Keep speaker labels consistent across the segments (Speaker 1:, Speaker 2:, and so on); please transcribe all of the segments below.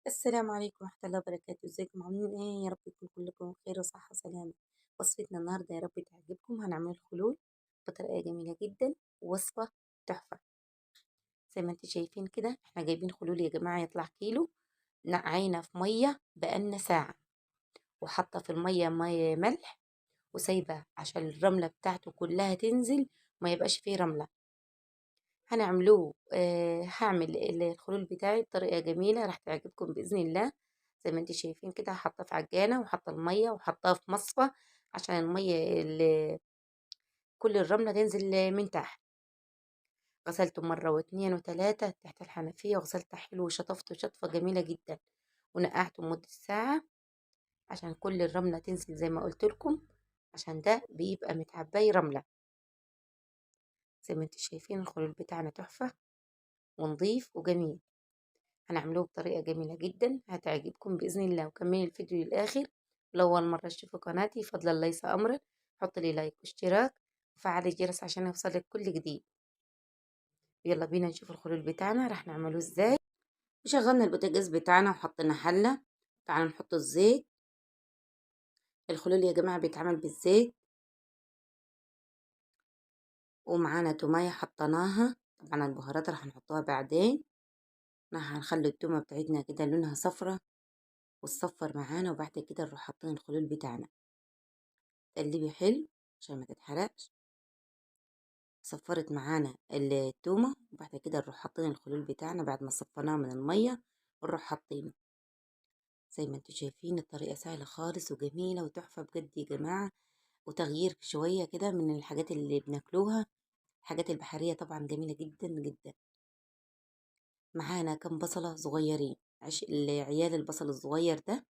Speaker 1: السلام عليكم ورحمة الله وبركاته. ازيكم عاملين ايه؟ يا رب يكون كلكم بخير وصحة وسلامة. وصفتنا النهاردة يا رب تعجبكم. هنعمل خلول بطريقة جميلة جدا، وصفة تحفة. زي ما انتم شايفين كده احنا جايبين خلول يا جماعة يطلع كيلو، نقعينا في مية بقالنا ساعة، وحاطة في المية مية ملح، وسايبة عشان الرملة بتاعته كلها تنزل ما يبقاش فيه رملة. هنعملوه هعمل الخلول بتاعي بطريقة جميلة راح تعجبكم بإذن الله. زي ما انتم شايفين كده حاطاه في عجانة، وحاطة المية، وحاطاها في مصفى عشان المية اللي كل الرملة تنزل من تحت. غسلته مرة واتنين وتلاتة تحت الحنفية، وغسلته حلو وشطفته شطفة جميلة جدا، ونقعته مدة ساعة عشان كل الرملة تنزل زي ما قلت لكم، عشان ده بيبقى متعبي رملة. زي ما انتم شايفين الخلول بتاعنا تحفة ونظيف وجميل. هنعملوه بطريقة جميلة جدا هتعجبكم بإذن الله، وكملي الفيديو للآخر. لو أول مرة تشوفوا قناتي فضلا ليس أمرا حط لي لايك واشتراك وفعلي الجرس عشان يوصلك كل جديد. يلا بينا نشوف الخلول بتاعنا راح نعمله ازاي. وشغلنا البوتاجاز بتاعنا وحطينا حلة. تعالوا نحط الزيت. الخلول يا جماعة بيتعمل بالزيت، ومعانا تومية حطيناها. طبعا البهارات راح نحطها بعدين. راح هنخلي التومة بتاعتنا كده لونها صفرة وتصفر معانا، وبعد كده نروح حاطين الخلول بتاعنا. تقلبي حلو عشان ما تتحرقش. صفرت معانا التومة، وبعد كده نروح حاطين الخلول بتاعنا بعد ما صفيناه من المية ونروح حاطينه. زي ما انتم شايفين الطريقة سهلة خالص وجميلة وتحفة بجد يا جماعة، وتغيير شوية كده من الحاجات اللي بناكلوها. الحاجات البحرية طبعا جميلة جدا جدا. معانا كم بصلة صغيرين، عش العيال البصل الصغير ده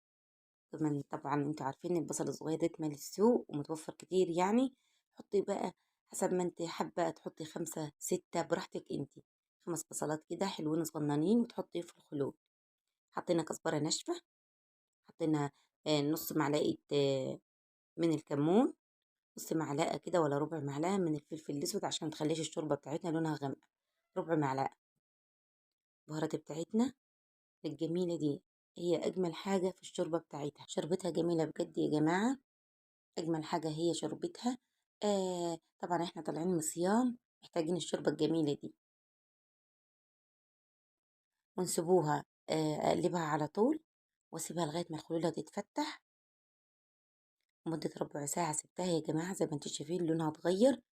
Speaker 1: كمان. طبعا انتوا عارفين البصل الصغير ده اتملي السوق ومتوفر كتير، يعني حطي بقى حسب ما انت حابة، تحطي 5 6 براحتك انت. 5 بصلات كده حلوين صغننين وتحطي في الخلول. حطينا كزبرة ناشفة، حطينا نص معلقة من الكمون، نص معلقة كده ولا ربع معلقة من الفلفل الأسود عشان متخليش الشوربة بتاعتنا لونها غامقة، ربع معلقة. البهارات بتاعتنا الجميلة دي هي أجمل حاجة في الشوربة بتاعتها. شوربتها جميلة بجد يا جماعة، أجمل حاجة هي شوربتها. طبعا احنا طالعين من صيام محتاجين الشوربة الجميلة دي. ونسيبوها أقلبها على طول واسيبها لغاية ما الخلولة تتفتح مدة ربع ساعة. سبتها يا جماعة زي ما انتم شايفين لونها اتغير،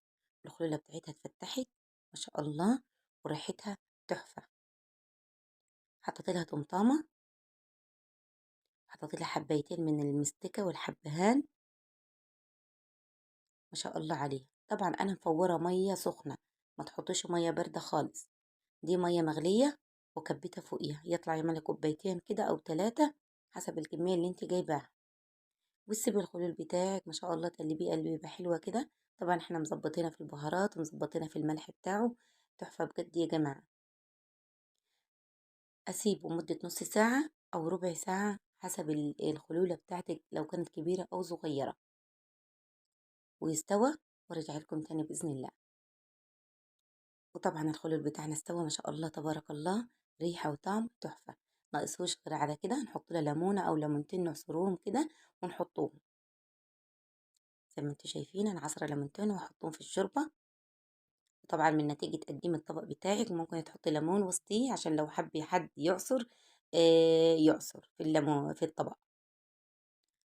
Speaker 1: الخلولة بتاعتها اتفتحت ما شاء الله وريحتها تحفة. حطيت لها طماطمة، حطيت لها حبايتين من المستكة والحبهان ما شاء الله عليها. طبعا انا مفورة مية سخنة، ما تحطوش مية باردة خالص، دي مية مغلية وكبيتها فوقيها، يطلع يعمل كوبايتين كده او 3 حسب الكمية اللي انت جايباها. وتسيبي الخلول بتاعك ما شاء الله تقلبيه قلبيه حلوة كده. طبعا احنا مظبطينها في البهارات ومظبطينها في الملح بتاعه، تحفة بجد يا جماعة. اسيبه مدة نص ساعة او ربع ساعة حسب الخلولة بتاعتك لو كانت كبيرة او صغيرة، ويستوى وارجع لكم تاني بإذن الله. وطبعا الخلول بتاعنا استوى ما شاء الله تبارك الله، ريحة وطعم تحفة. ناقصهوش غير على كده نحط له ليمونة او ليمونتين نعصروهم كده ونحطوهم. زي ما انتم شايفين انا عصره ليمونتين وهحطهم في الشوربة. وطبعا من نتيجة تقديم الطبق بتاعك ممكن تحطي ليمون وسطية عشان لو حب حد يعصر يعصر في الليمون في الطبق.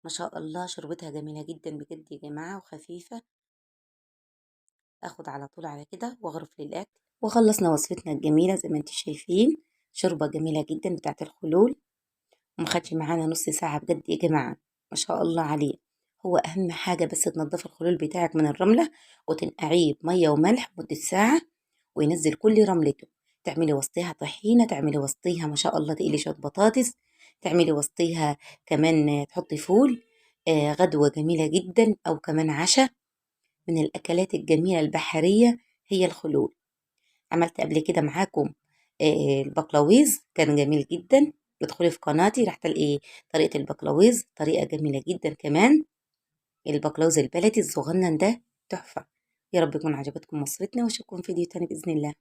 Speaker 1: ما شاء الله شوربتها جميلة جدا بجد يا جماعة وخفيفة. اخد على طول على كده واغرف للاكل. وخلصنا وصفتنا الجميلة زي ما انتم شايفين، شوربة جميلة جدا بتاعت الخلول، وما خدش معانا نص ساعة بجد يا جماعة ما شاء الله عليه. هو أهم حاجة بس تنضفي الخلول بتاعك من الرملة وتنقعيه بمية وملح مدة ساعة وينزل كل رملته. تعملي وسطيها طحينة، تعملي وسطيها ما شاء الله تقلي شوية بطاطس، تعملي وسطيها كمان تحطي فول، غدوة جميلة جدا أو كمان عشاء. من الأكلات الجميلة البحرية هي الخلول. عملت قبل كده معاكم البقلاويز كان جميل جدا. ادخلي في قناتي راح تلاقي طريقة البقلاويز، طريقة جميلة جدا كمان. البقلاوز البلدي الصغنن ده تحفة. يا رب يكون عجبتكم وصفتنا، واشوفكم في فيديو تاني بإذن الله.